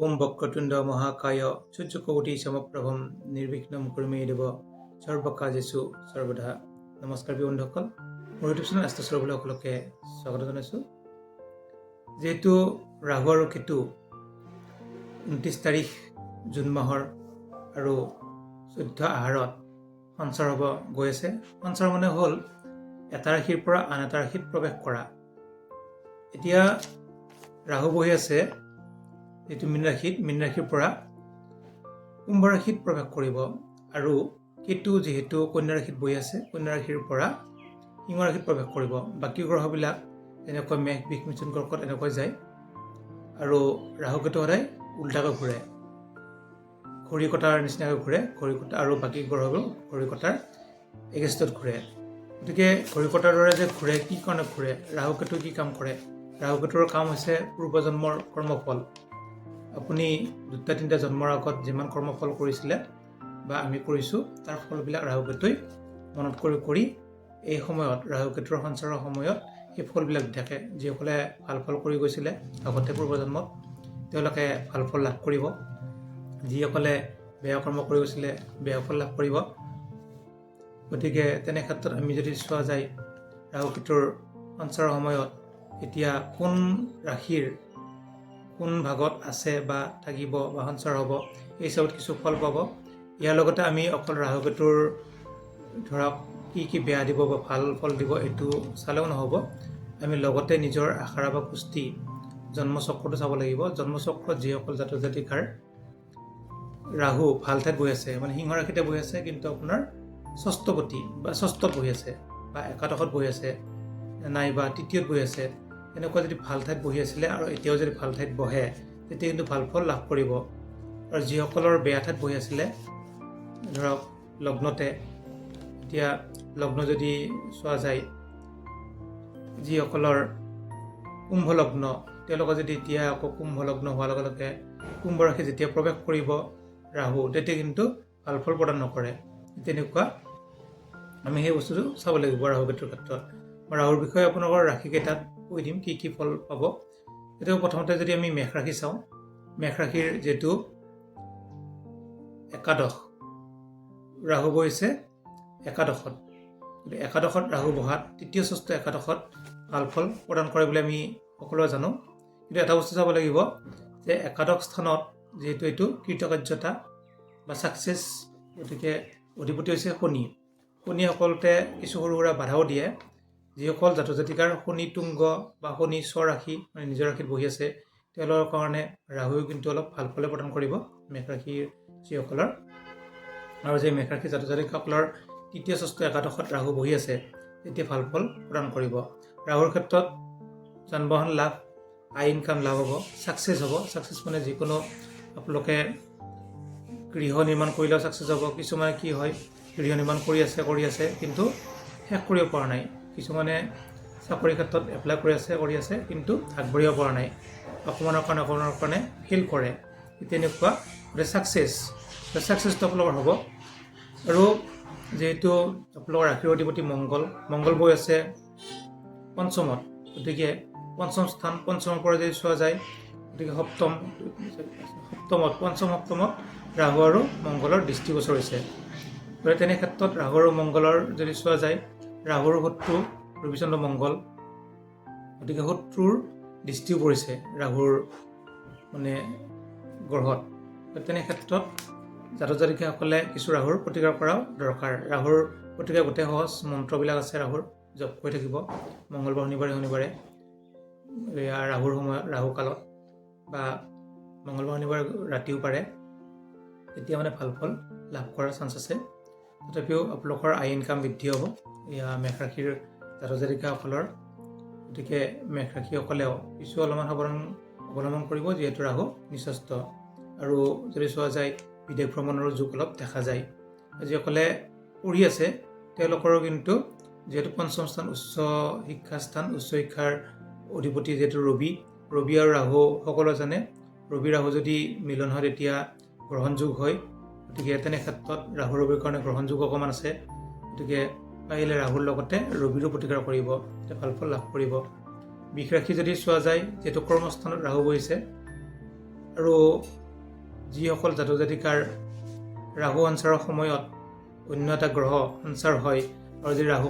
ওম বক্ৰতুণ্ড মহাকায় সূৰ্যকৌটি সমপ্ৰভম নিৰ্বিঘ্নম কুৰু মে দেৱ সৰ্বকাৰ্যেষু সৰ্বদা। নমস্কাৰ প্ৰিয় বন্ধুসকল, মোৰ ইউটিউব চেনেল আস্ত্ৰ সকলোকে স্বাগত জনাইছোঁ। যিহেতু ৰাহু আৰু কেতু 29 তাৰিখ জুন মাহৰ আৰু 14 আহাৰত সঞ্চাৰ হ'ব গৈ আছে। সঞ্চাৰ মানে হ'ল এটা ৰাশিৰ পৰা আন এটা ৰাশিত প্ৰৱেশ কৰা। এতিয়া ৰাহু বহি আছে যিটো মীন ৰাশিত, মীন ৰাশিৰ পৰা কুম্ভ ৰাশিত প্ৰৱেশ কৰিব আৰু কেতু যিহেতু কন্যা ৰাশিত বহি আছে, কন্যা ৰাশিৰ পৰা সিংহ ৰাশিত প্ৰৱেশ কৰিব। বাকী গ্ৰহবিলাক যেনেকৈ মেষ, বৃষ, মিথুন, কৰ্কট এনেকৈ যায় আৰু ৰাহু কেতু সদায় উল্টাকৈ ঘূৰে, ঘড়ী কটাৰ নিচিনাকৈ ঘূৰে। ঘড়ী কটা আৰু বাকী গ্ৰহবোৰ ঘড়ী কটাৰ এগেইনষ্টত ঘূৰে। গতিকে ঘড়ী কটাৰ দৰে যে ঘূৰে, কি কাৰণে ঘূৰে? ৰাহু কেতু কি কাম কৰে? ৰাহু কেতুৰ কাম হৈছে পূৰ্বজন্মৰ কৰ্মফল। আপুনি দুটা তিনিটা জন্মৰ আগত যিমান কৰ্মফল কৰিছিলে বা আমি কৰিছোঁ, তাৰ ফলবিলাক ৰাহু কেতুই মনত কৰি কৰি এই সময়ত, ৰাহু কেতুৰ সঞ্চাৰৰ সময়ত সেই ফলবিলাক দি থাকে। যিসকলে ভাল ফল কৰি গৈছিলে আগতে পূৰ্বজন্মত, তেওঁলোকে ভাল ফল লাভ কৰিব। যিসকলে বেয়া কৰ্ম কৰি গৈছিলে, বেয়া ফল লাভ কৰিব। গতিকে তেনে ক্ষেত্ৰত আমি যদি চোৱা যায়, ৰাহু কেতুৰ সঞ্চাৰৰ সময়ত এতিয়া কোন ৰাশিৰ কোন ভাগত আছে বা থাকিব বা সঞ্চাৰ হ'ব, এই হিচাপত কিছু ফল পাব। ইয়াৰ লগতে আমি অকল ৰাহু কেতুৰ ধৰক কি কি বেয়া দিব বা ভাল ফল দিব, এইটো চালেও নহ'ব। আমি লগতে নিজৰ আখাৰা বা কুষ্ঠি জন্মচক্ৰটো চাব লাগিব। জন্মচক্ৰত যিসকল জাতক জাতিকাৰ ৰাহু ভাল ঠাইত বহি আছে, মানে সিংহ ৰাশিতে বহি আছে, কিন্তু আপোনাৰ ষষ্ঠপতি বা ষষ্ঠত বহি আছে বা একাদশত বহি আছে নাইবা তৃতীয়ত বহি আছে, এনেকুৱা যদি ভাল ঠাইত বহি আছিলে আৰু এতিয়াও যদি ভাল ঠাইত বহে, তেতিয়া কিন্তু ভাল ফল লাভ কৰিব। আৰু যিসকলৰ বেয়া ঠাইত বহি আছিলে, ধৰক লগ্নতে, এতিয়া লগ্ন যদি চোৱা যায়, যিসকলৰ কুম্ভ লগ্ন, তেওঁলোকৰ যদি এতিয়া আকৌ কুম্ভ লগ্ন হোৱাৰ লগে লগে কুম্ভ ৰাশি যেতিয়া প্ৰৱেশ কৰিব ৰাহু, তেতিয়া কিন্তু ভাল ফল প্ৰদান নকৰে। তেনেকুৱা আমি সেই বস্তুটো চাব লাগিব ৰাহু কেতুৰ ক্ষেত্ৰত। মই ৰাহুৰ বিষয়ে আপোনালোকৰ ৰাশিকেইটাত কৈ দিম কি কি ফল পাব। এতিয়া প্ৰথমতে যদি আমি মেষ ৰাশি চাওঁ, মেষ ৰাশিৰ যিহেতু একাদশ ৰাহু বহিছে একাদশত, গতিকে একাদশত ৰাহু বহাত তৃতীয়, ষষ্ঠ, একাদশত ভাল ফল প্ৰদান কৰে বুলি আমি সকলোৱে জানো। কিন্তু এটা বস্তু চাব লাগিব যে একাদশ স্থানত যিহেতু এইটো কৃতকাৰ্যতা বা ছাকচেছ, গতিকে অধিপতি হৈছে শনি। শনি সকলোতে কিছু সৰু সুৰা বাধাও দিয়ে। যিসকল জাতক জাতিকাৰ শনি তুংগ বা শনি স্বৰাশি, মানে নিজৰ ৰাশিত বহি আছে, তেওঁলোকৰ কাৰণে ৰাহুৱেও কিন্তু অলপ ভাল ফলে প্ৰদান কৰিব মেষ ৰাশিৰ যিসকলৰ। আৰু যে মেষ ৰাশি জাতক জাতিকাসকলৰ তৃতীয়, ষষ্ঠ, একাদশত ৰাহু বহি আছে, তেতিয়া ভাল ফল প্ৰদান কৰিব। ৰাহুৰ ক্ষেত্ৰত যান বাহন লাভ, আই ইনকাম লাভ হ'ব, ছাকচেছ হ'ব। ছাকচেছ মানে যিকোনো আপোনালোকে গৃহ নিৰ্মাণ কৰিলেও ছাকচেছ হ'ব। কিছুমানে কি হয়, গৃহ নিৰ্মাণ কৰি আছে, কৰি আছে, কিন্তু শেষ কৰিব পৰা নাই। কিছুমানে চাকৰিৰ ক্ষেত্ৰত এপ্লাই কৰি আছে, কৰি আছে, কিন্তু আগবাঢ়িব পৰা নাই, অকণমানৰ কাৰণে ফেইল কৰে। তেনেকুৱা। গতিকে ছাকচেছটো আপোনালোকৰ হ'ব। আৰু যিহেতু আপোনালোকৰ ৰাশিৰ অধিপতি মংগল, মংগল বহি আছে পঞ্চমত, গতিকে পঞ্চম স্থান, পঞ্চমৰ পৰা যদি চোৱা যায়, গতিকে সপ্তমত, পঞ্চম সপ্তমত ৰাহু আৰু মংগলৰ দৃষ্টিগোচৰ হৈছে। গতিকে তেনে ক্ষেত্ৰত ৰাহু আৰু মংগলৰ যদি চোৱা যায়, ৰাহুৰ শত্ৰু ৰবিচন্দ্ৰ মংগল, গতিকে শত্ৰুৰ দৃষ্টিও পৰিছে ৰাহুৰ মানে গ্ৰহত। তেনে ক্ষেত্ৰত জাতক জাতিকাসকলে কিছু ৰাহুৰ প্ৰতিকাৰ কৰাও দৰকাৰ। ৰাহুৰ প্ৰতিকাৰ গোটেই সহজ মন্ত্ৰবিলাক আছে। ৰাহুৰ জপ কৰি থাকিব মংগলবাৰ, শনিবাৰে, শনিবাৰে, এয়া ৰাহুৰ সময়ত, ৰাহু কালত বা মংগলবাৰ, শনিবাৰ ৰাতিও পাৰে, তেতিয়া মানে ভাল ফল লাভ কৰাৰ চান্স আছে। তথাপিও আপোনালোকৰ আই ইনকাম বৃদ্ধি হ'ব এয়া মেষ ৰাশিৰ জাতক জাতিকাসকলৰ। গতিকে মেষ ৰাশিসকলেও কিছু অলপমান সাৱধান অৱলম্বন কৰিব, যিহেতু ৰাহু নীচস্থ। আৰু যদি চোৱা যায়, বিদেশ ভ্ৰমণৰো যোগ অলপ দেখা যায়। যিসকলে পঢ়ি আছে, তেওঁলোকৰো কিন্তু যিহেতু পঞ্চম স্থান উচ্চ শিক্ষাস্থান, উচ্চ শিক্ষাৰ অধিপতি যিহেতু ৰবি, ৰবি আৰু ৰাহু সকলোৱে জানে, ৰবি ৰাহু যদি মিলন হয় তেতিয়া গ্ৰহণযোগ হয়। গতিকে তেনে ক্ষেত্ৰত ৰাহু ৰবিৰ কাৰণে গ্ৰহণযোগ অকণমান আছে। গতিকে পাৰিলে ৰাহুৰ লগতে ৰবিৰো প্ৰতিকাৰ কৰিব, তেতিয়া ভাল ফল লাভ কৰিব। বৃষ ৰাশি যদি চোৱা যায়, যিহেতু কৰ্মস্থানত ৰাহু বহিছে আৰু যিসকল জাতক জাতিকাৰ ৰাহু সঞ্চাৰৰ সময়ত অন্য এটা গ্ৰহ সঞ্চাৰ হয় আৰু যদি ৰাহু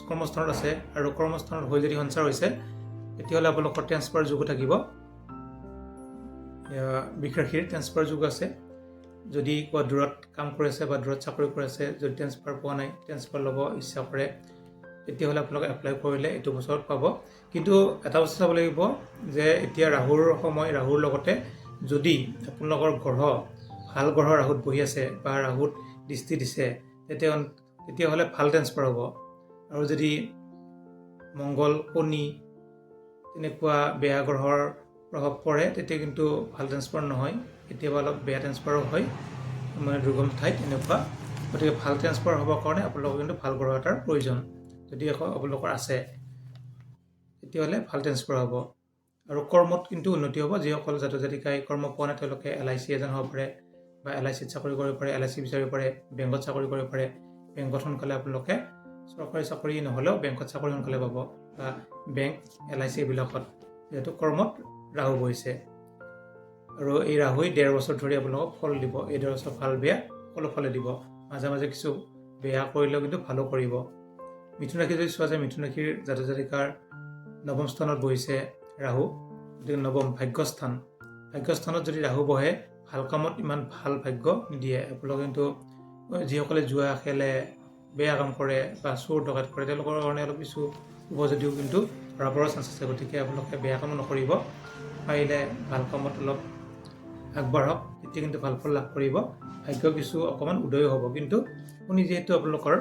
কৰ্মস্থানত আছে আৰু কৰ্মস্থানত হৈ যদি সঞ্চাৰ হৈছে, তেতিয়াহ'লে আপোনালোকৰ ট্ৰেন্সফাৰ যোগো থাকিব। বৃষ ৰাশিৰ ট্ৰেন্সফাৰ যোগ আছে। যদি ক'ৰবাত দূৰত কাম কৰি আছে বা দূৰত চাকৰি কৰি আছে, যদি ট্ৰেন্সফাৰ পোৱা নাই, ট্ৰেন্সফাৰ ল'ব ইচ্ছা কৰে, তেতিয়াহ'লে আপোনালোকে এপ্লাই কৰিলে এইটো বছৰত পাব। কিন্তু এটা বস্তু চাব লাগিব যে এতিয়া ৰাহুৰ সময়, ৰাহুৰ লগতে যদি আপোনালোকৰ গ্ৰহ, ভাল গ্ৰহ ৰাহুত বহি আছে বা ৰাহুত দৃষ্টি দিছে, তেতিয়াহ'লে ভাল ট্ৰেন্সফাৰ হ'ব। আৰু যদি মংগল, শনি তেনেকুৱা বেয়া গ্ৰহৰ প্ৰভাৱ পৰে, তেতিয়া কিন্তু ভাল ট্ৰেন্সফাৰ নহয়, কেতিয়াবা অলপ বেয়া ট্ৰেন্সফাৰো হয়, মানে দুৰ্গম ঠাইত এনেকুৱা। গতিকে ভাল ট্ৰেন্সফাৰ হ'বৰ কাৰণে আপোনালোকৰ কিন্তু ভাল গ্ৰহ এটাৰ প্ৰয়োজন। যদি আকৌ আপোনালোকৰ আছে, তেতিয়াহ'লে ভাল ট্ৰেন্সফাৰ হ'ব আৰু কৰ্মত কিন্তু উন্নতি হ'ব। যিসকল জাতক জাতিকাই কৰ্ম পোৱা নাই, তেওঁলোকে এলআইচি এজেণ্ট হ'ব পাৰে বা এলআইচিত চাকৰি কৰিব পাৰে, এলআইচি বিচাৰিব পাৰে, বেংকত চাকৰি কৰিব পাৰে। বেংকত সোনকালে আপোনালোকে চৰকাৰী চাকৰি নহ'লেও বেংকত চাকৰি সোনকালে পাব বা বেংক, এলআইচি এইবিলাকত, যিহেতু কৰ্মত ৰাহু বহিছে। আৰু এই ৰাহুই 1.5 বছৰ ধৰি আপোনালোকক ফল দিব। এই 1.5 বছৰ ভাল বেয়া সকলো ফলে দিব। মাজে মাজে কিছু বেয়া কৰিলেও কিন্তু ভালো কৰিব। মিথুন ৰাশি যদি চোৱা যায়, মিথুন ৰাশিৰ জাতক জাতিকাৰ নৱম স্থানত বহিছে ৰাহু। গতিকে নৱম ভাগ্যস্থান, ভাগ্যস্থানত যদি ৰাহু বহে, ভাল কামত ইমান ভাল ভাগ্য নিদিয়ে আপোনালোকে। কিন্তু যিসকলে জুৱা খেলে, বেয়া কাম কৰে বা চোৰ ডকাইত কৰে, তেওঁলোকৰ কাৰণে অলপ কিছু শুভ যদিও কিন্তু ধৰা পৰাৰ চান্স আছে। গতিকে আপোনালোকে বেয়া কাম নকৰিব, পাৰিলে ভাল কামত অলপ আগবাঢ়ক, তেতিয়া কিন্তু ভাল ফল লাভ কৰিব। ভাগ্য কিছু অকণমান উদয় হ'ব। কিন্তু শনি যিহেতু আপোনালোকৰ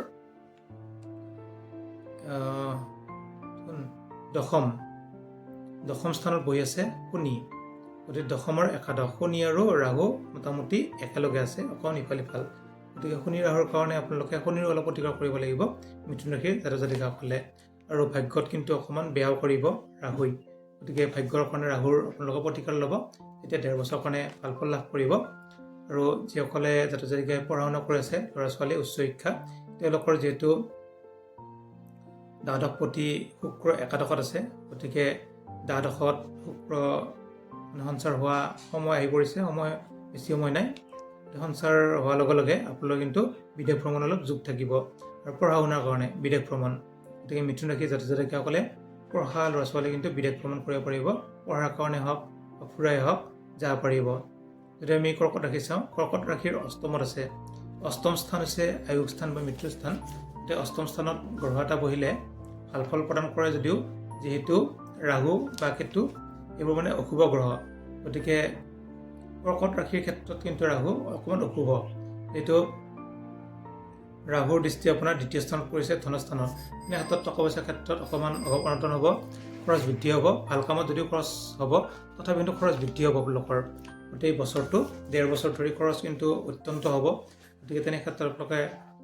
দশম স্থানত বহি আছে শনি, গতিকে দশমৰ একাদশ, শনি আৰু ৰাহু মোটামুটি একেলগে আছে, অকণ ইফাল সিফাল। গতিকে শনি ৰাহুৰ কাৰণে আপোনালোকে শনিৰ অলপ প্ৰতিকাৰ কৰিব লাগিব মিথুন ৰাশিৰ জাতক জাতিকাসকলে। আৰু ভাগ্যত কিন্তু অকণমান বেয়াও কৰিব ৰাহুই। গতিকে ভাগ্যৰ কাৰণে ৰাহুৰ আপোনালোকে প্ৰতিকাৰ ল'ব, তেতিয়া 1.5 বছৰৰ কাৰণে ভাল ফল লাভ কৰিব। আৰু যিসকলে জাতক জাতিকাই পঢ়া শুনা কৰি আছে, ল'ৰা ছোৱালী উচ্চ শিক্ষা, তেওঁলোকৰ যিহেতু দ্বাদশপতি শুক্ৰ একাদশত আছে, গতিকে দ্বাদশত শুক্ৰ মানে সঞ্চাৰ হোৱা সময় আহি পৰিছে। সময় বেছি সময় নাই। সঞ্চাৰ হোৱাৰ লগে লগে আপোনালোকৰ কিন্তু বিদেশ ভ্ৰমণ অলপ যোগ থাকিব আৰু পঢ়া শুনাৰ কাৰণে বিদেশ ভ্ৰমণ। গতিকে মিথুন ৰাশি জাতক জাতিকাসকলে পঢ়া ল'ৰা ছোৱালী কিন্তু বিদেশ ভ্ৰমণ কৰিব পাৰিব। পঢ়াৰ কাৰণে হওক বা ফুৰাই হওক, যাব পাৰিব। যদি আমি কৰ্কট ৰাশি চাওঁ, কৰ্কট ৰাশিৰ অষ্টমত আছে। অষ্টম স্থান হৈছে আয়ুস স্থান বা মৃত্যু স্থান। গতিকে অষ্টম স্থানত গ্ৰহ এটা বহিলে ভাল ফল প্ৰদান কৰে যদিও যিহেতু ৰাহু বা কেতু এইবোৰ মানে অশুভ গ্ৰহ, গতিকে কৰ্কট ৰাশিৰ ক্ষেত্ৰত কিন্তু ৰাহু অকণমান অশুভ। যিহেতু ৰাহুৰ দৃষ্টি আপোনাৰ দ্বিতীয় স্থানত পৰিছে, ধনস্থানত, এনে ক্ষেত্ৰত টকা পইচাৰ ক্ষেত্ৰত অকণমান অভাৱ অনাটন হ'ব, খৰচ বৃদ্ধি হ'ব। ভাল কামত যদিও খৰচ হ'ব, তথাপি কিন্তু খৰচ বৃদ্ধি হ'ব আপোনালোকৰ। গোটেই বছৰটো 1.5 বছৰ ধৰি খৰচ কিন্তু অত্যন্ত হ'ব। গতিকে তেনে ক্ষেত্ৰত আপোনালোকে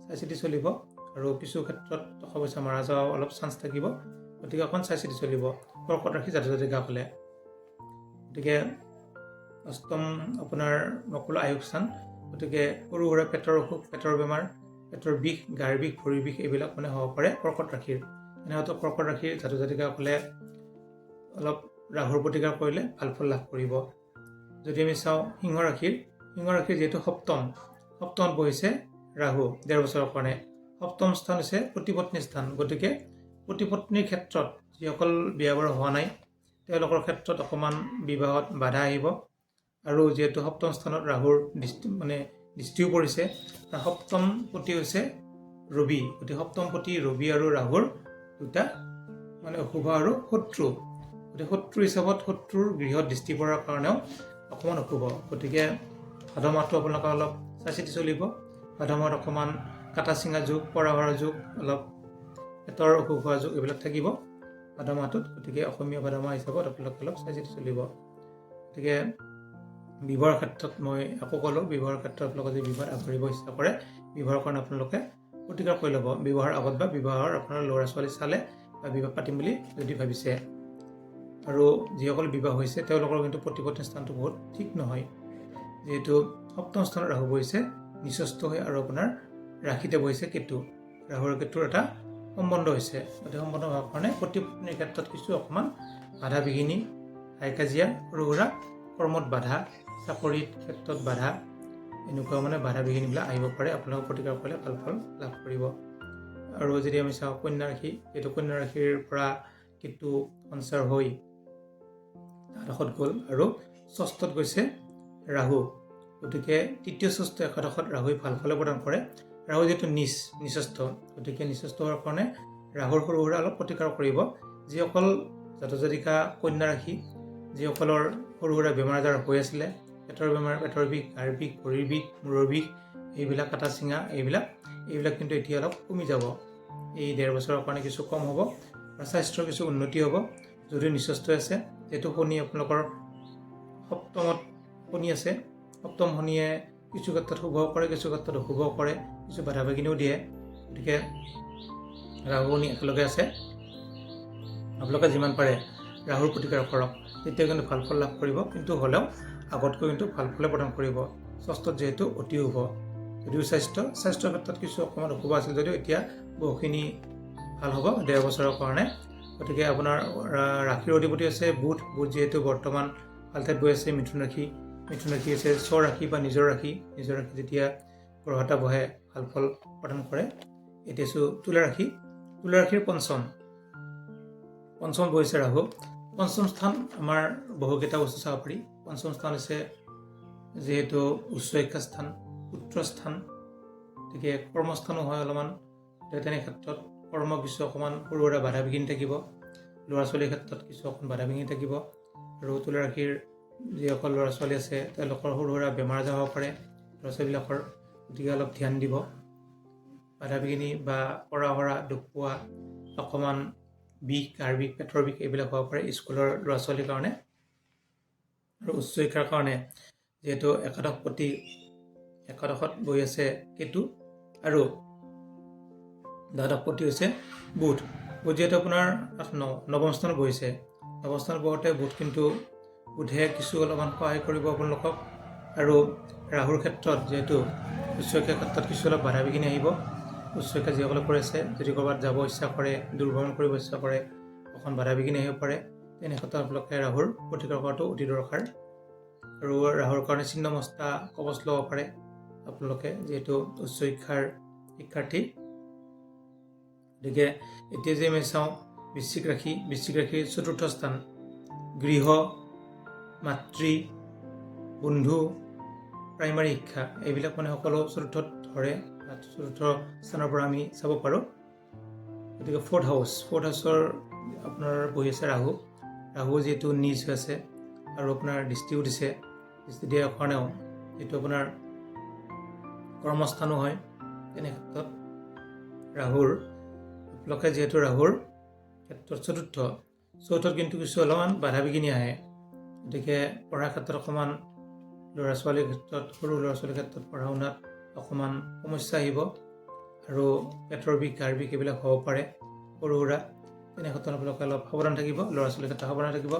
চাই চিতি চলিব আৰু কিছু ক্ষেত্ৰত টকা পইচা মাৰা যোৱা অলপ চান্স থাকিব। গতিকে অকণ চাই চিতি চলিব কৰ্কট ৰাশি জাতক জাতিকাসকলে। গতিকে অষ্টম আপোনাৰ মই ক'লো আয়ুস স্থান। গতিকে সৰু সুৰা পেটৰ অসুখ, পেটৰ বেমাৰ, পেটৰ বিষ, গাৰ বিষ, ভৰিৰ বিষ এইবিলাক মানে হ'ব পাৰে কৰ্কট ৰাশিৰ। তেনেহ'লে কৰ্কট ৰাশিৰ জাতক জাতিকাসকলে অলপ ৰাহুৰ প্ৰতিকাৰ কৰিলে ভাল ফল লাভ কৰিব। যদি আমি চাওঁ সিংহ ৰাশিৰ, সিংহ ৰাশিৰ যিহেতু সপ্তমত বহিছে ৰাহু 1.5 বছৰৰ কাৰণে। সপ্তম স্থান হৈছে পতিপত্নী স্থান। গতিকে পতিপত্নীৰ ক্ষেত্ৰত যিসকল বিয়া বাৰু হোৱা নাই, তেওঁলোকৰ ক্ষেত্ৰত অকণমান বিবাহত বাধা আহিব। আৰু যিহেতু সপ্তম স্থানত ৰাহুৰ দৃষ্টি, মানে দৃষ্টিও পৰিছে, আৰু সপ্তম পতি হৈছে ৰবি। গতিকে সপ্তম পতি ৰবি আৰু ৰাহুৰ দুটা মানে অশুভ আৰু শত্ৰু। গতিকে শত্ৰু হিচাপত শত্ৰুৰ গৃহত দৃষ্টি পৰাৰ কাৰণেও অকণমান অশুভ। গতিকে ভাদ মাহটো আপোনালোকে অলপ চাই চিতি চলিব। ভাদ মাহত অকণমান কাটা চিঙা যোগ, পৰা সৰা যোগ, অলপ পেটৰ অসুখ হোৱা যোগ এইবিলাক থাকিব ভাদ মাহটোত। গতিকে অসমীয়া ভাদ মাহ হিচাপত আপোনালোকে অলপ চাই চিতি চলিব। গতিকে বিবাহৰ ক্ষেত্ৰত মই আকৌ ক'লোঁ, বিবাহৰ ক্ষেত্ৰত আপোনালোকে যদি বিবাহত আগবাঢ়িব ইচ্ছা কৰে, বিবাহৰ কাৰণে আপোনালোকে প্ৰতিকাৰ কৰি ল'ব বিবাহৰ আগত বা বিবাহৰ আপোনাৰ ল'ৰা ছোৱালী চালে বা বিবাহ পাতিম বুলি যদি ভাবিছে। আৰু যিসকল বিবাহ হৈছে, তেওঁলোকৰ কিন্তু পতিপত্নী স্থানটো বহুত ঠিক নহয়। যিহেতু সপ্তম স্থানত ৰাহু বহিছে নীচস্থ হৈ আৰু আপোনাৰ ৰাশিতে বহিছে কেতু, ৰাহু আৰু কেতুৰ এটা সম্বন্ধ হৈছে। গতিকে সম্বন্ধ হোৱাৰ কাৰণে পতি পত্নীৰ ক্ষেত্ৰত কিছু অকণমান বাধা বিঘিনি, হাই কাজিয়া, সৰু সুৰা কৰ্মত বাধা। চাকৰিত ক্ষেত্ৰত বাধা, এনেকুৱা মানে বাধা বিঘিনিবিলাক আহিব পাৰে। আপোনালোকে প্ৰতিকাৰ কৰিলে ভাল ফল লাভ কৰিব। আৰু যদি আমি চাওঁ কন্যা ৰাশি, যিহেতু কন্যা ৰাশিৰ পৰা কেতু সঞ্চাৰ হৈ দ্বাদশত গ'ল আৰু ষষ্ঠত গৈছে ৰাহু, গতিকে তৃতীয়, ষষ্ঠ একাদশত ৰাহুই ভাল ফলে প্ৰদান কৰে। ৰাহু যিহেতু নীচস্থ, গতিকে নীচস্থ হোৱাৰ কাৰণে ৰাহুৰ সৰু সুৰা অলপ প্ৰতিকাৰ কৰিব। যিসকল জাতক জাতিকা কন্যা ৰাশি, যিসকলৰ সৰু সুৰা বেমাৰ আজাৰ হৈ আছিলে, পেটৰ বেমাৰ, পেটৰ বিষ, গাৰ বিষ, ভৰিৰ বিষ, মূৰৰ বিষ, এইবিলাক কটা চিঙা, এইবিলাক কিন্তু এতিয়া অলপ কমি যাব। এই 1.5 বছৰৰ কাৰণে কিছু কম হ'ব আৰু স্বাস্থ্যৰ কিছু উন্নতি হ'ব। যদিও নীচস্থ আছে, যিহেতু শনি আপোনালোকৰ সপ্তমত শনি আছে, সপ্তম শনিয়ে কিছু ক্ষেত্ৰত শুভ কৰে, কিছু ক্ষেত্ৰত অশুভ কৰে, কিছু বাধা বিঘিনিও দিয়ে। গতিকে ৰাহু শনি একেলগে আছে, আপোনালোকে যিমান পাৰে ৰাহুৰ প্ৰতিকাৰ কৰক, তেতিয়া কিন্তু ভাল ফল লাভ কৰিব। কিন্তু হ'লেও আগতকৈ কিন্তু ভাল ফলে প্ৰদান কৰিব। ষষ্ঠত যিহেতু অতি শুভ, যদিও স্বাস্থ্যৰ ক্ষেত্ৰত কিছু অকণমান অশুভ আছিল যদিও এতিয়া বহুখিনি ভাল হ'ব 1.5 বছৰৰ কাৰণে। গতিকে আপোনাৰ ৰাশিৰ অধিপতি আছে বুধ। বুধ যিহেতু বৰ্তমান ভাল ঠাইত গৈ আছে, মিথুন ৰাশি। মিথুন ৰাশি আছে স্বৰাশি বা নিজৰ ৰাশি। নিজৰ ৰাশি যেতিয়া গ্ৰহ এটা বহে, ভাল ফল প্ৰদান কৰে। এতিয়া আছোঁ তুলা ৰাশি। তুলা ৰাশিৰ পঞ্চম বহিছে ৰাহু। পঞ্চম স্থান আমাৰ বহুকেইটা বস্তু চাব পাৰি। পঞ্চম স্থান হৈছে যিহেতু উচ্চ শিক্ষা স্থান, পুত্ৰ স্থান, গতিকে কৰ্মস্থানো হয় অলপমান। গতিকে তেনে ক্ষেত্ৰত কৰ্ম কিছু অকণমান সৰু সুৰা বাধা বিঘিনি থাকিব, ল'ৰা ছোৱালীৰ ক্ষেত্ৰত কিছু অকণ বাধা বিঘিনি থাকিব। আৰু তুলা ৰাশিৰ যিসকল ল'ৰা ছোৱালী আছে, তেওঁলোকৰ সৰু সুৰা বেমাৰ আজাৰ হ'ব পাৰে ল'ৰা ছোৱালীবিলাকৰ, গতিকে অলপ ধ্যান দিব। বাধা বিঘিনি বা পৰা সৰা, দুখ পোৱা, অকণমান বিষ, গাৰ বিষ, পেটৰ বিষ, এইবিলাক হ'ব পাৰে স্কুলৰ ল'ৰা ছোৱালীৰ কাৰণে। আৰু উচ্চ শিক্ষাৰ কাৰণে যিহেতু একাদশপতি একাদশত বহি আছে কেতু আৰু দ্বাদশপতি হৈছে বুধ। বুধ যিহেতু আপোনাৰ আঠ, ন, নৱম স্থানত বহিছে। নৱম স্থানত বহোঁতে বুধ কিন্তু বুধে কিছু অলপমান সহায় কৰিব আপোনালোকক। আৰু ৰাহুৰ ক্ষেত্ৰত যিহেতু উচ্চ শিক্ষাৰ ক্ষেত্ৰত কিছু অলপ বাধা বিঘিনি আহিব। উচ্চ শিক্ষা যিসকলে কৰি আছে, যদি ক'ৰবাত যাব ইচ্ছা কৰে, দূৰভ্ৰমণ কৰিব ইচ্ছা কৰে, অকণ বাধা বিঘিনি আহিব পাৰে। তেনে ক্ষেত্ৰত আপোনালোকে ৰাহুৰ প্ৰতিকাৰ কৰাটো অতি দৰকাৰ। আৰু ৰাহুৰ কাৰণে ছিন্নমস্তা কৱচ ল'ব পাৰে আপোনালোকে, যিহেতু উচ্চ শিক্ষাৰ শিক্ষাৰ্থী। গতিকে এতিয়া যে আমি চাওঁ বৃশ্চিক ৰাশি, বৃশ্চিক ৰাশিৰ চতুৰ্থ স্থান গৃহ, মাতৃ, বন্ধু, প্ৰাইমাৰী শিক্ষা, এইবিলাক মানে সকলো চতুৰ্থত ধৰে। চতুৰ্থ স্থানৰ পৰা আমি চাব পাৰোঁ। গতিকে ফ'ৰ্থ হাউচ, ফ'ৰ্থ হাউচৰ আপোনাৰ বহি আছে ৰাহু। ৰাহু যিহেতু নীচ হৈ আছে আৰু আপোনাৰ দৃষ্টিও দিছে, দৃষ্টি দিয়াৰ কাৰণেও যিটো আপোনাৰ কৰ্মস্থানো হয়, তেনে ক্ষেত্ৰত ৰাহুৰ আপোনালোকে যিহেতু ৰাহুৰ ক্ষেত্ৰত চতুৰ্থত কিন্তু কিছু অলপমান বাধা বিঘিনি আহে। গতিকে পঢ়াৰ ক্ষেত্ৰত অকণমান ল'ৰা ছোৱালীৰ ক্ষেত্ৰত, সৰু ল'ৰা ছোৱালীৰ ক্ষেত্ৰত পঢ়া শুনাত অকণমান সমস্যা আহিব আৰু পেটৰ বিষ, গাৰ বিষ, এইবিলাক হ'ব পাৰে সৰু সুৰা। তেনে ক্ষেত্ৰত আপোনালোকে অলপ সাৱধান থাকিব। ল'ৰা ছোৱালীৰ ক্ষেত্ৰত সাৱধান থাকিব।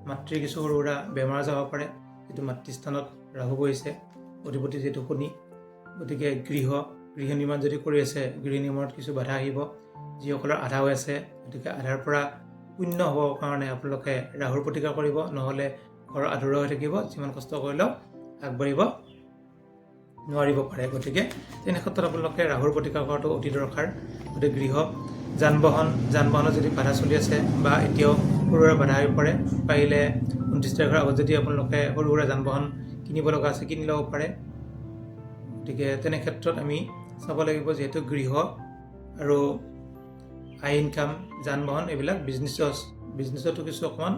মাতৃৰ কিছু সৰু সুৰা বেমাৰ আজাৰ হ'ব পাৰে, যিটো মাতৃস্থানত ৰাহু বহিছে, অধিপতি যিহেতু শনি। গতিকে গৃহ নিৰ্মাণ যদি কৰি আছে, গৃহ নিৰ্মাণত কিছু বাধা আহিব। যিসকলৰ আধা হৈ আছে, গতিকে আধাৰ পৰা পূৰ্ণ হ'বৰ কাৰণে আপোনালোকে ৰাহুৰ প্ৰতিকাৰ কৰিব, নহ'লে ঘৰ আধৰুৱা হৈ থাকিব, যিমান কষ্ট কৰিলেও আগবাঢ়িব নোৱাৰিব পাৰে। গতিকে তেনে ক্ষেত্ৰত আপোনালোকে ৰাহুৰ প্ৰতিকাৰ কৰাটো অতি দৰকাৰ। গতিকে গৃহ, যান বাহনত যদি বাধা চলি আছে বা এতিয়াও সৰু সুৰা বাধা আহিব পাৰে, পাৰিলে 29 তাৰিখৰ আগত যদি আপোনালোকে সৰু সুৰা যান বাহন কিনিব লগা আছে, কিনি ল'ব পাৰে। গতিকে তেনে ক্ষেত্ৰত আমি চাব লাগিব, যিহেতু গৃহ আৰু আই ইনকাম, যান বাহন, এইবিলাক বিজনেছতো কিছু অকণমান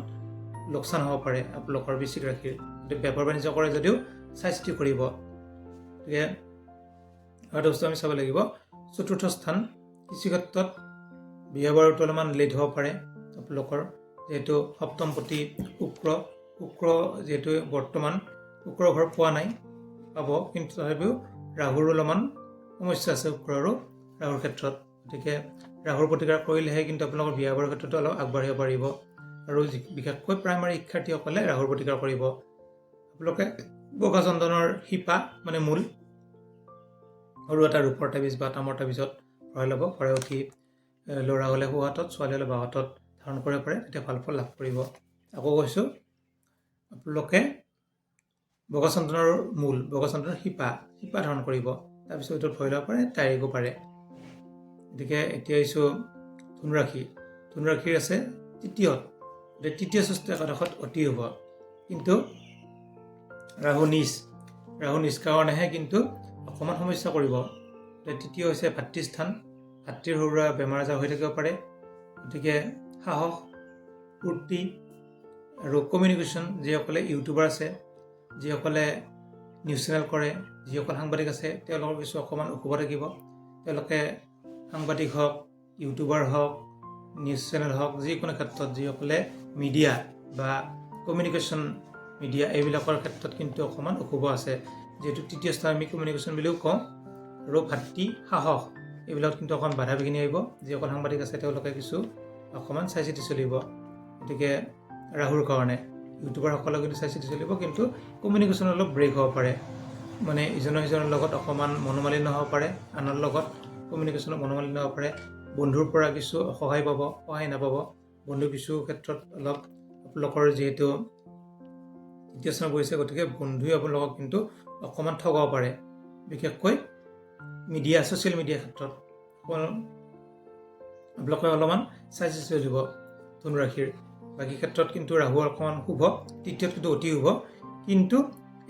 লোকচান হ'ব পাৰে আপোনালোকৰ বৃশ্চিক ৰাশিৰ। গতিকে বেপাৰ বাণিজ্য কৰে যদিও চাই চিতি কৰিব। গতিকে আৰু এটা বস্তু আমি চাব লাগিব, চতুৰ্থ স্থান কিছু ক্ষেত্ৰত বিয়া বাৰুটো অলপমান লেট হ'ব পাৰে আপোনালোকৰ, যিহেতু সপ্তমপতি শুক্ৰ। শুক্ৰ যিহেতু বৰ্তমান শুক্ৰ ঘৰ পোৱা নাই, পাব, কিন্তু তথাপিও ৰাহুৰ অলপমান সমস্যা আছে, শুক্ৰ আৰু ৰাহুৰ ক্ষেত্ৰত। গতিকে ৰাহুৰ প্ৰতিকাৰ কৰিলেহে কিন্তু আপোনালোকৰ বিয়া বাৰুৰ ক্ষেত্ৰতো অলপ আগবাঢ়িব পাৰিব। আৰু বিশেষকৈ প্ৰাইমাৰী শিক্ষাৰ্থীসকলে ৰাহুৰ প্ৰতিকাৰ কৰিব। আপোনালোকে বগা চন্দনৰ শিপা মানে মূল সৰু এটা ৰূপৰ তাবিজ বা তামৰ তাবিজত ভৰাই ল'ব। ভৰাই উঠি ল'ৰা হ'লে সোঁ হাতত, ছোৱালী হ'লে বাওঁ হাতত ধাৰণ কৰিব পাৰে, তেতিয়া ভাল ফল লাভ কৰিব। আকৌ কৈছোঁ, আপোনালোকে বগা চন্দনৰ মূল, বগা চন্দনৰ শিপা শিপা ধাৰণ কৰিব। তাৰপিছত এইটোত ভয় ল'ব পাৰে, তাৰিখো পাৰে। গতিকে এতিয়া আহিছোঁ ধনুৰাশি। ধনুৰাশিৰ আছে তৃতীয়ত, গতিকে তৃতীয়, ষষ্ঠ একাদশত অতি শুভ। কিন্তু ৰাহু নীচ, ৰাহু নীচ কাৰণেহে কিন্তু অকণমান সমস্যা কৰিব। তৃতীয় হৈছে ভাতৃস্থান, ভাতৃৰ সৰু সুৰা বেমাৰ আজাৰ হৈ থাকিব পাৰে। গতিকে সাহস, ফূৰ্তি আৰু কমিউনিকেশ্যন, যিসকলে ইউটিউবাৰ আছে, যিসকলে নিউজ চেনেল কৰে, যিসকল সাংবাদিক আছে, তেওঁলোকৰ কিছু অকণমান অশুভ থাকিব। তেওঁলোকে সাংবাদিক হওক, ইউটিউবাৰ হওক, নিউজ চেনেল হওক, যিকোনো ক্ষেত্ৰত যিসকলে মিডিয়া বা কমিউনিকেশ্যন মিডিয়া, এইবিলাকৰ ক্ষেত্ৰত কিন্তু অকণমান অশুভ আছে। যিহেতু তৃতীয় স্থান আমি কমিউনিকেশ্যন বুলিও কওঁ, আৰু ভাতৃ, সাহস, এইবিলাকত কিন্তু অকণমান বাধা বিঘিনি আহিব। যিসকল সাংবাদিক আছে, তেওঁলোকে কিছু অকণমান চাই চিতি চলিব। গতিকে ৰাহুৰ কাৰণে ইউটিউবাৰসকলেও কিন্তু চাই চিতি চলিব। কিন্তু কমিউনিকেশ্যন অলপ ব্ৰেক হ'ব পাৰে, মানে ইজনৰ সিজনৰ লগত অকণমান মনোমালিন্য হ'ব পাৰে, আনৰ লগত কমিউনিকেশ্যনত মনোমালিন্য হ'ব পাৰে। বন্ধুৰ পৰা কিছু সহায় পাব, সহায় নাপাব। বন্ধু কিছু ক্ষেত্ৰত অলপ আপোনালোকৰ যিহেতু তৃতীয় স্থানত বহিছে, গতিকে বন্ধুৱে আপোনালোকক কিন্তু অকণমান ঠগাব পাৰে। বিশেষকৈ মিডিয়া, ছ'চিয়েল মিডিয়াৰ ক্ষেত্ৰত অকণমান আপোনালোকে অলপমান চাই চিতি চলিব ধনুৰাশিৰ। বাকী ক্ষেত্ৰত কিন্তু ৰাহু অকণমান শুভ, তৃতীয়ত কিন্তু অতি শুভ। কিন্তু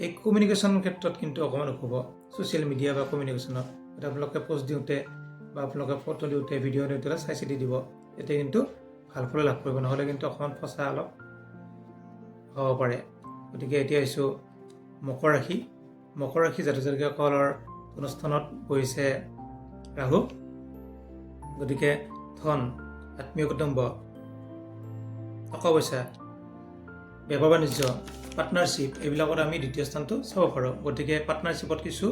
এই কমিউনিকেশ্যনৰ ক্ষেত্ৰত কিন্তু অকণমান অশুভ, ছ'চিয়েল মিডিয়া বা কমিউনিকেশ্যনত। আপোনালোকে পষ্ট দিওঁতে বা আপোনালোকে ফটো দিওঁতে, ভিডিঅ' দিওঁতে চাই চিতি দিব, তেতিয়া কিন্তু ভাল ফল লাভ কৰিব। নহ'লে কিন্তু অকণমান ফচা অলপ হ'ব পাৰে। গতিকে এতিয়া আহিছোঁ মকৰ ৰাশি। মকৰ ৰাশি জাতক জাতিকাসকলৰ অনুষ্ঠানত বহিছে ৰাহু। গতিকে ধন, আত্মীয় কুটুম্ব, টকা পইচা, বেপাৰ বাণিজ্য, পাৰ্টনাৰশ্বিপ, এইবিলাকত আমি দ্বিতীয় স্থানটো চাব পাৰোঁ। গতিকে পাৰ্টনাৰশ্বিপত কিছু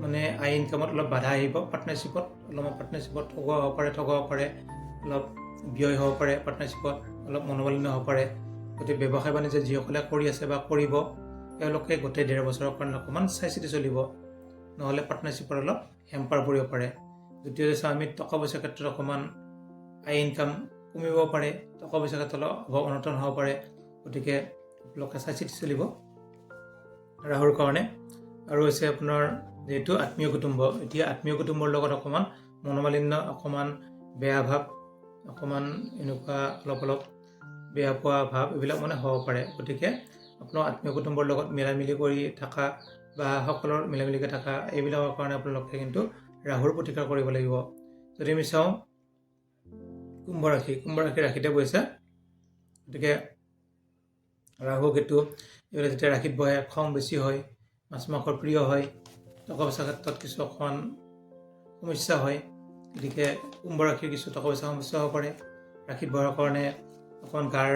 মানে আয় ইনকামত অলপ বাধা আহিব। পাৰ্টনাৰশ্বিপত অলপমান পাৰ্টনাৰশ্বিপত ঠগোৱা হ'ব পাৰে, ঠগাব পাৰে, অলপ ব্যয় হ'ব পাৰে, পাৰ্টনাৰশ্বিপত অলপ মনোমালিন্য হ'ব পাৰে। গতিকে ব্যৱসায় বাণিজ্য যিসকলে কৰি আছে বা কৰিব, তেওঁলোকে গোটেই 1.5 বছৰৰ কাৰণে অকণমান চাই চিতি চলিব, নহ'লে পাৰ্টনাৰশ্বিপত অলপ হেম্পাৰ পৰিব পাৰে। দ্বিতীয়তে চাওঁ আমি টকা পইচাৰ ক্ষেত্ৰত অকণমান আয় ইনকাম কমিব পাৰে, টকা পইচাৰ ক্ষেত্ৰত অলপ অভাৱ অনাটন হ'ব পাৰে। গতিকে আপোনালোকে চাই চিতি চলিব ৰাহুৰ কাৰণে। আৰু হৈছে আপোনাৰ যিহেতু আত্মীয় কুটুম্ব, এতিয়া আত্মীয় কুটুম্বৰ লগত অকণমান মনোমালিন্য, অকণমান বেয়া ভাৱ, অকণমান এনেকুৱা অলপ অলপ বেয়া পোৱা ভাৱ, এইবিলাক মানে হ'ব পাৰে। গতিকে আপোনাৰ আত্মীয় কুটুম্বৰ লগত মিলামিলি কৰি থকা বা সকলৰ মিলামিলিকৈ থকা, এইবিলাকৰ কাৰণে আপোনালোকে কিন্তু ৰাহুৰ প্ৰতিকাৰ কৰিব লাগিব। যদি আমি চাওঁ কুম্ভ ৰাশি, কুম্ভ ৰাশি ৰাশিতে বহিছে। গতিকে ৰাহু কেতু এইবিলাক যেতিয়া ৰাশিত বহে, খং বেছি হয়, মাছ মাংসৰ প্ৰিয় হয়, টকা পইচাৰ ক্ষেত্ৰত কিছু অকণমান সমস্যা হয়। গতিকে কুম্ভ ৰাশিৰ কিছু টকা পইচা সমস্যা হ'ব পাৰে। ৰাশিত বহাৰ কাৰণে অকণমান গাৰ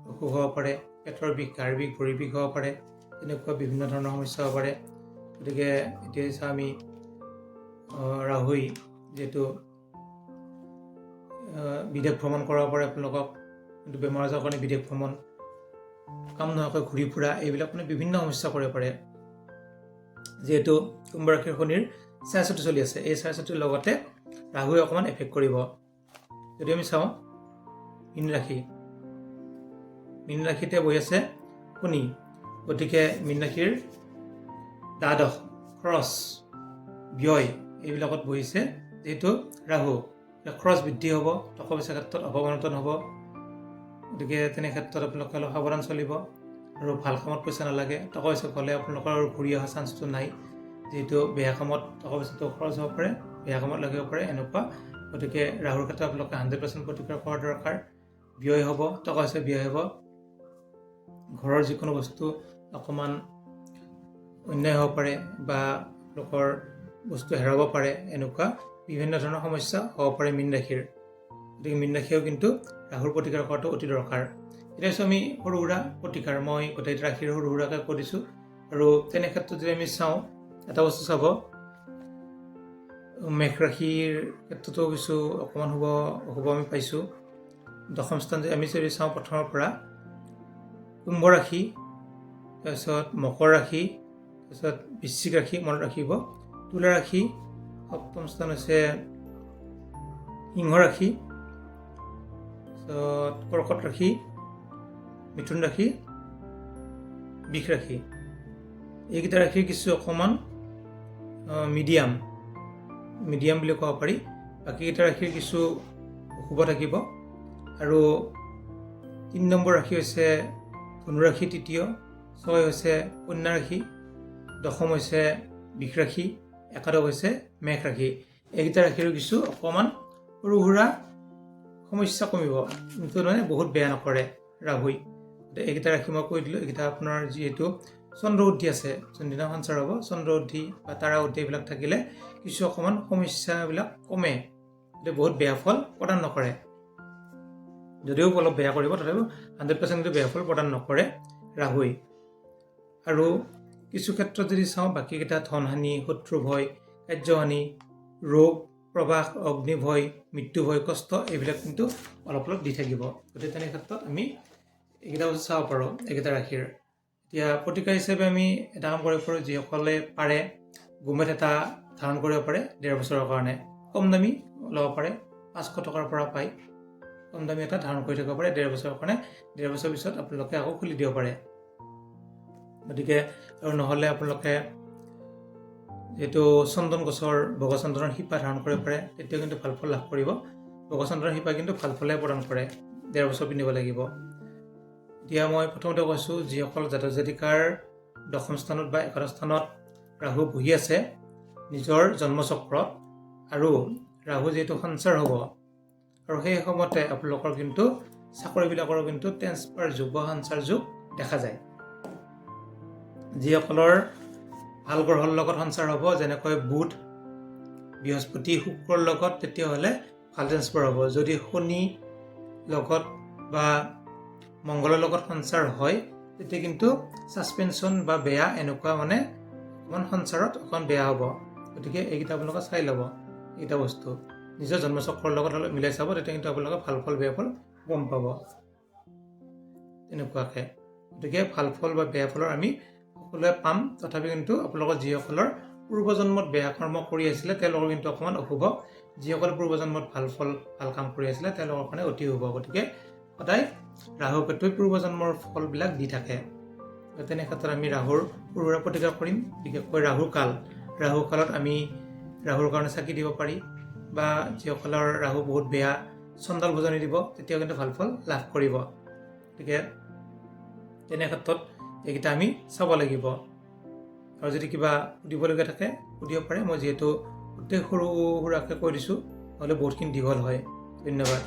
অসুখ হ'ব পাৰে, পেটৰ বিষ, গাৰ বিষ, ভৰিৰ বিষ হ'ব পাৰে, তেনেকুৱা বিভিন্ন ধৰণৰ সমস্যা হ'ব পাৰে। গতিকে এতিয়া চাওঁ আমি ৰাহুই যিহেতু বিদেশ ভ্ৰমণ কৰাব পাৰে আপোনালোকক, কিন্তু বেমাৰ আজাৰৰ কাৰণে বিদেশ ভ্ৰমণ, কাম নোহোৱাকৈ ঘূৰি ফুৰা, এইবিলাক মানে বিভিন্ন সমস্যা কৰিব পাৰে। যিহেতু কুম্ভ ৰাশিৰ শনিৰ চাৰেচাতি চলি আছে, এই চাৰেচাতিৰ লগতে ৰাহুৱে অকণমান এফেক্ট কৰিব। যদি আমি চাওঁ মীন ৰাশি, মীন ৰাশিতে বহি আছে শনি। গতিকে মীন ৰাশিৰ দ্বাদশ, খৰচ, ব্যয়, এইবিলাকত বহিছে যিহেতু ৰাহু, খৰচ বৃদ্ধি হ'ব, টকা পইচাৰ ক্ষেত্ৰত অভাৱ অনাটন হ'ব। গতিকে তেনে ক্ষেত্ৰত আপোনালোকে অলপ সাৱধান চলিব আৰু ভাল কামত পইচা নালাগে। টকা পইচা গ'লে আপোনালোকৰ আৰু ঘূৰি অহা চান্সটো নাই, যিহেতু বেয়া কামত টকা পইচাটো খৰচ হ'ব পাৰে, বেয়া কামত লাগিব পাৰে এনেকুৱা। গতিকে ৰাহুৰ ক্ষেত্ৰত আপোনালোকে 100% প্ৰতিকাৰ কৰা দৰকাৰ। ব্যয় হ'ব, টকা পইচা ব্যয় হ'ব, ঘৰৰ যিকোনো বস্তু অকণমান অন্যায় হ'ব পাৰে বা আপোনালোকৰ বস্তু হেৰাব পাৰে, এনেকুৱা বিভিন্ন ধৰণৰ সমস্যা হ'ব পাৰে মীন ৰাশিৰ। গতিকে মীন ৰাশিয়েও কিন্তু ৰাহুৰ প্ৰতিকাৰ কৰাটো অতি দৰকাৰ। এতিয়া চাওঁ আমি সৰু সুৰা প্ৰতিকাৰ। মই গোটেই ৰাশিৰ সৰু সুৰাকৈ কৈ দিছোঁ। আৰু তেনে ক্ষেত্ৰত যদি আমি চাওঁ, এটা বস্তু চাব, মেষ ৰাশিৰ ক্ষেত্ৰতো কিছু অকণমান শুভ অশুভ আমি পাইছোঁ। দশম স্থান যদি আমি যদি চাওঁ, প্ৰথমৰ পৰা কুম্ভ ৰাশি, তাৰপিছত মকৰ ৰাশি, তাৰপিছত বৃশ্চিক ৰাশি, মনত ৰাখিব, তুলা ৰাশি, সপ্তম স্থান হৈছে সিংহ ৰাশি, তাৰপিছত কৰ্কট ৰাশি, মিথুন ৰাশি, বৃষ ৰাশি। এইকেইটা ৰাশিৰ কিছু অকণমান মিডিয়াম মিডিয়াম বুলি ক'ব পাৰি। বাকীকেইটা ৰাশিৰ কিছু অশুভ থাকিব। আৰু 3 নম্বৰ ৰাশি হৈছে ধনুৰাশি, তৃতীয়, 6 হৈছে কন্যা ৰাশি, দশম হৈছে বৃষ ৰাশি, একাদশ হৈছে মেষ ৰাশি। এইকেইটা ৰাশিৰো কিছু অকণমান সৰু সুৰা সমস্যা কমিব, কিন্তু মানে বহুত বেয়া নকৰে ৰাহুই। এইকেইটা ৰাশি মই কৈ দিলোঁ। এইকেইটা আপোনাৰ যিহেতু চন্দ্ৰশুদ্ধি আছে, যোনদিনা সঞ্চাৰ হ'ব চন্দ্ৰশুদ্ধি বা তাৰা শুদ্ধি এইবিলাক থাকিলে কিছু অকণমান সমস্যাবিলাক কমে, গতিকে বহুত বেয়া ফল প্ৰদান নকৰে। যদিও অলপ বেয়া কৰিব, তথাপিও 100% কিন্তু বেয়া ফল প্ৰদান নকৰে ৰাহুই। আৰু কিছু ক্ষেত্ৰত যদি চাওঁ, বাকীকেইটা ধনহানি, শত্ৰু ভয়, কাৰ্যহানি, ৰোগ, প্ৰবাস, অগ্নিভয়, মৃত্যু ভয়, কষ্ট, এইবিলাক কিন্তু অলপ অলপ দি থাকিব। গতিকে তেনে ক্ষেত্ৰত আমি এইকেইটা বস্তু চাব পাৰোঁ এইকেইটা ৰাশিৰ। এতিয়া প্ৰতিকাৰ হিচাপে আমি এটা কাম কৰিব পাৰোঁ, যিসকলে পাৰে গোমেধ এটা ধাৰণ কৰিব পাৰে 1.5 বছৰৰ কাৰণে, কম দামী ল'ব পাৰে, 500 টকাৰ পৰা পায়, কম দামী এটা ধাৰণ কৰি থাকিব পাৰে 1.5 বছৰৰ কাৰণে। 1.5 বছৰৰ পিছত আপোনালোকে আকৌ খুলি দিব পাৰে। গতিকে আৰু নহ'লে আপোনালোকে যিহেতু চন্দন গছৰ বগা চন্দনৰ শিপা ধাৰণ কৰিব পাৰে, তেতিয়াও কিন্তু ভাল ফল লাভ কৰিব। বগা চন্দনৰ শিপা কিন্তু ভাল ফলে প্ৰদান কৰে, 1.5 বছৰ পিন্ধিব লাগিব। এতিয়া মই প্ৰথমতে কৈছোঁ, যিসকল জাতক জাতিকাৰ দশম স্থানত বা একাদশ স্থানত ৰাহু বহি আছে নিজৰ জন্মচক্ৰত, আৰু ৰাহু যিহেতু সঞ্চাৰ হ'ব, আৰু সেই সময়তে আপোনালোকৰ কিন্তু চাকৰিবিলাকৰো কিন্তু ট্ৰেন্সফাৰ যুগ বা সঞ্চাৰ যুগ দেখা যায়। যিসকলৰ ভাল গ্ৰহৰ লগত সঞ্চাৰ হ'ব, যেনেকৈ বুধ, বৃহস্পতি, শুক্ৰৰ লগত, তেতিয়াহ'লে ভাল ট্ৰেন্সফাৰ হ'ব। যদি শনি লগত বা মংগলৰ লগত সঞ্চাৰ হয়, তেতিয়া কিন্তু ছাছপেনশ্যন বা বেয়া এনেকুৱা মানে অকণমান সঞ্চাৰত অকণমান বেয়া হ'ব। গতিকে এইকেইটা আপোনালোকে চাই ল'ব, এইকেইটা বস্তু নিজৰ জন্মচক্ৰৰ লগত অলপ মিলাই চাব, তেতিয়া কিন্তু আপোনালোকে ভাল ফল বেয়া ফল গম পাব তেনেকুৱাকৈ। গতিকে ভাল ফল বা বেয়া ফলৰ আমি সকলোৱে পাম, তথাপি কিন্তু আপোনালোকৰ যিসকলৰ পূৰ্বজন্মত বেয়া কৰ্ম কৰি আছিলে তেওঁলোকৰ কিন্তু অকণমান অশুভ, যিসকলে পূৰ্বজন্মত ভাল ফল ভাল কাম কৰি আছিলে তেওঁলোকৰ কাৰণে অতি শুভ। গতিকে সদায় ৰাহু কেতুই পূৰ্বজন্মৰ ফলবিলাক দি থাকে। তেনে ক্ষেত্ৰত আমি ৰাহুৰ সৰু সুৰা প্ৰতিকাৰ কৰিম। বিশেষকৈ ৰাহু কাল, ৰাহু কালত আমি ৰাহুৰ কাৰণে চাকি দিব পাৰি, বা যিসকলৰ ৰাহু বহুত বেয়া চণ্ডাল ভোজনী দিব, তেতিয়াও কিন্তু ভাল ফল লাভ কৰিব। গতিকে তেনে ক্ষেত্ৰত এইকেইটা আমি চাব লাগিব। আৰু যদি কিবা সুধিবলগীয়া থাকে সুধিব পাৰে। মই যিহেতু গোটেই সৰু সুৰাকৈ কৈ দিছোঁ, নহ'লে বহুতখিনি দীঘল হয়। ধন্যবাদ।